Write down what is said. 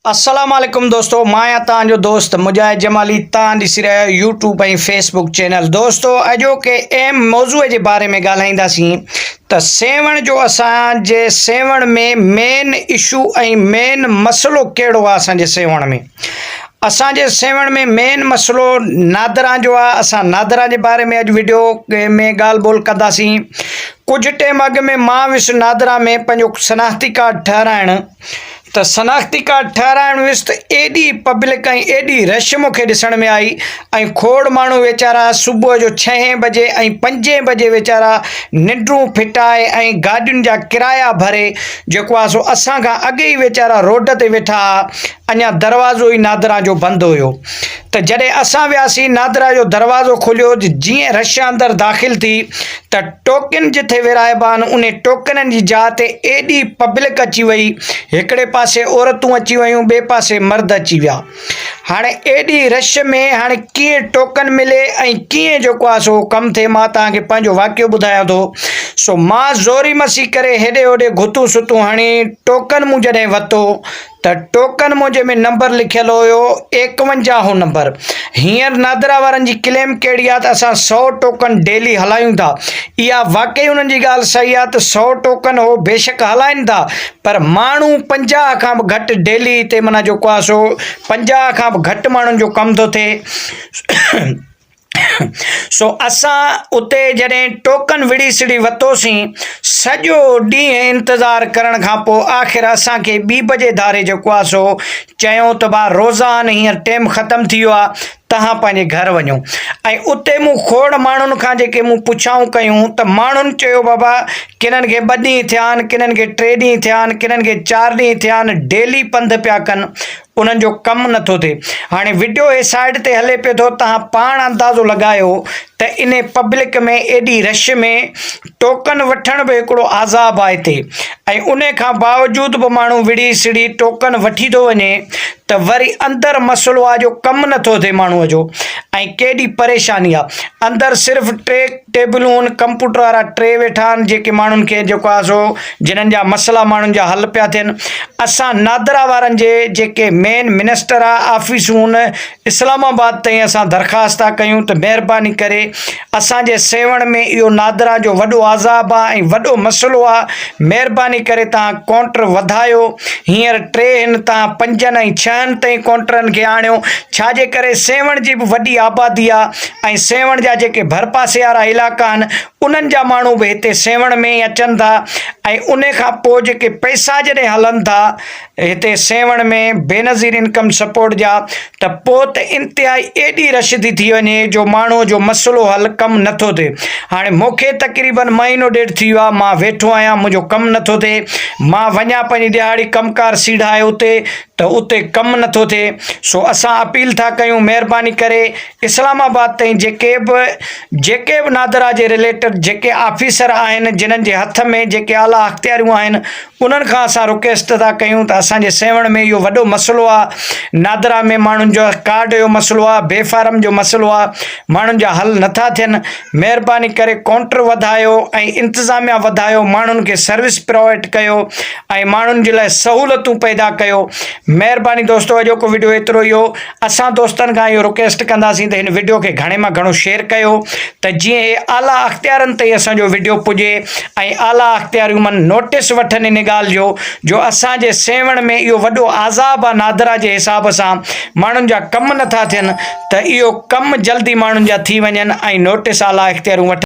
السلام عليڪم دوستو مان آهيان توهان جو دوست مجاهد جمالي توهان ڏسي رهيا آهيو يوٽيوب ۽ فيسبوڪ چينل دوستو اڄوڪي اهم موضوع جي باري ۾ ڳالهائينداسين ته سيوهڻ جو اسان جي سيوهڻ ۾ مين اشو ۽ مين مسئلو ڪهڙو آهي اسان جي سيوهڻ ۾ اسان جي سيوهڻ ۾ مين مسئلو نادرا جو آهي اسان نادرا جي باري ۾ اڄ وڊيو ۾ ڳالهه ٻولهه ڪنداسين ڪجهه ٽيم اڳ ۾ مان ويس نادرا ۾ پنهنجو شناختي ڪارڊ ٺهرائڻ ته شناختي ڪارڊ ٺهرائڻ ويس ته ايڏي پبلڪ ۽ ايڏي رش مون کي ڏسڻ ۾ آئي ۽ کوڙ ماڻهو ويچارا صبح جو ڇهين بجي ۽ پنجين بجي ويچارا ننڊون ڦٽائي ۽ گاڏين جا ڪرايا ڀري جيڪو آهي سو اسان کان اڳي ئي ويچارا روڊ تي ويٺا ها اڃا دروازو ئي نادرا جو بند هيو ته جڏهن اسان وياسين نادرا جو دروازو کليو جيئن رش اندر داخل ٿي ته ٽوڪن جٿي ورهائبا آهن انهي ٽوڪنن جي جاء تي ايڏي پبلڪ اچي وئي هڪڙي پاسي عورتون اچي ويون ٻئي پاسي مرد اچي ويا هاڻي ايڏي رش ۾ هاڻي ڪيئن ٽوڪن ملي ۽ ڪيئن جيڪو آهي سو ڪم ٿئي مان توهان کي پنهنجو واقعو ٻڌايان ٿو سو مان زوري مسي ڪري هيڏي هوڏي گهتون ستون هڻي ٽوڪن مون جڏهن ورتو ته ٽوڪن منهنجي ۾ نمبر لکيل هيو ايڪونجاهون نمبر. هينئر نادرا وارن جي ڪليم ڪهڙي آهي ته اسان سئو ٽوڪن ڊيلي هلايون ٿا. اها واقعي انهن جي ڳالهه صحيح آهي ته سئو ٽوڪن هو بيشڪ هلائين ٿا پر ماڻهو 50 کان به گهٽ ڊيلي هتي معنيٰ جيڪو آهي سو 50 کان به گهٽ ماڻهن جو ڪم ٿو ٿئي. سو اسان اتي جڏهن ٽوڪن وڙهي سڙهي وتوسين، سڄو ڏينهن انتظار ڪرڻ کان پوء آخر اسان کي ٻي بجي ڌاري جيڪو آ سو چيائون ته ڀاء روزا آهن هينئر ٽيم ختم ٿي ويو آ تهان پنهنجي گهر وڃو ۽ اتي مون کوڙ ماڻهن کان جيڪي مون پڇائون ڪيون ته ماڻهن چيو بابا ڪنن کي ٻه ڏينهن ٿيا آهن ڪنن کي ٽي ڏينهن ٿيا آهن ڪنن کي چار ڏينهن ٿيا آهن ڊيلي پنڌ پيا ڪن انهن جو ڪم نٿو ٿئي. هاڻي وڊيو هي سائيڊ تي هلي پيو ٿو تهان پاڻ اندازو لڳايو ته انهي پبلڪ ۾ ايڏي رش ۾ ٽوڪن وٺڻ به هڪڙو عذاب آهي هتي ۽ انهي کان باوجود به ماڻهو وڙهي سڙهي ٽوڪن وٺي ٿو وڃي ته وري اندر مسئلو آهي جو ڪم نٿو ٿئي ماڻهو جو ۽ ڪيڏي پريشاني آهي اندر صرف ٽي ٽيبلون ڪمپوٽر وارا ٽي ويٺا آهن جيڪي ماڻهن کي جيڪو آهي سو جنھن جا مسئلا ماڻهن جا حل پيا ٿين اسان نادرا وارن جي جيڪي مين منسٽر آ آفيسون اسلام آباد تائين اسان درخواست ٿا ڪيون ته مھرباني ڪري اسان جي سيوھڻ ۾ اھو نادرا جو وڏو عذاب آ ۽ وڏو مسئلو آ مھرباني ڪري تان ڪائونٽر وڌايو ھينئر ٽي ھن تان پنجن ۽ ڇهن تائين ڪائونٽرن کي آڻيو ڇاجي ڪري سيوھڻ جي به وڏي آبادي آ ۽ سيوهڻ جا جيڪي ڀرپاسي وارا علائقا آهن انهن جا ماڻهو به هتي سيوهڻ ۾ ئي اچن ٿا ۽ ان کان پوء جيڪي پئسا جڏهن هلن ٿا هتي سيوهڻ ۾ بينظير انڪم سپورٽ جا ته پوء ته انتهائي ايڏي رش ٿي ٿي وڃي جو ماڻهو جو مسئلو حل ڪم نٿو ٿئي هاڻي مون کي تقريبن مهينو ڏيڍ ٿي ويو آهي مان ويٺو آهيان منهنجو ڪم نٿو ٿئي مان وڃان پنهنجي ڏهاڙي ڪم ڪار سيڙائي اتي ته اتي ڪم نٿو ٿئي سو اسان اپيل ٿا ڪيون مهرباني ڪري اسلام آباد تائين جيڪي به جيڪي به نادرا جي رليٽڊ جيڪي آفيسر آهن جنھن جي هٿ ۾ جيڪي اعليٰ اختياريون آهن انهن کان اسان رڪويسٽ ٿا ڪيون ته اسان جي سيوهڻ ۾ اهو وڏو مسئلو آهي نادرا ۾ ماڻهن جو ڪارڊ جو مسئلو آهي بي فارم جو مسئلو آهي ماڻهن جا حل نٿا ٿين مهرباني ڪري ڪائونٽر وڌايو ۽ انتظاميا وڌايو ماڻهن کي سروس پرووائيڊ ڪيو ۽ ماڻهن جي لاء سهولتون پيدا ڪيو مهرباني دوستو اڄوڪو وڊيو ايترو ئي هو اسان دوستن کان اهو رڪويسٽ ڪنداسين ته هن وڊيو کي گهڻي مان گهڻو شيئر ڪيو ته جيئن هي اعليٰ اختيارن تائين اسان جو وڊيو پڄي ۽ اعليٰ اختياريون من نوٽيس وٺن ان ڳالهه جو جو اسان جي سيوهڻ ۾ اهو وڏو عذاب آهي نادرا جي حساب سان ماڻهن جا ڪم نٿا ٿين ته اهو ڪم جلدي ماڻهن جا ٿي وڃن ۽ نوٽيس اعليٰ اختياريون وٺن.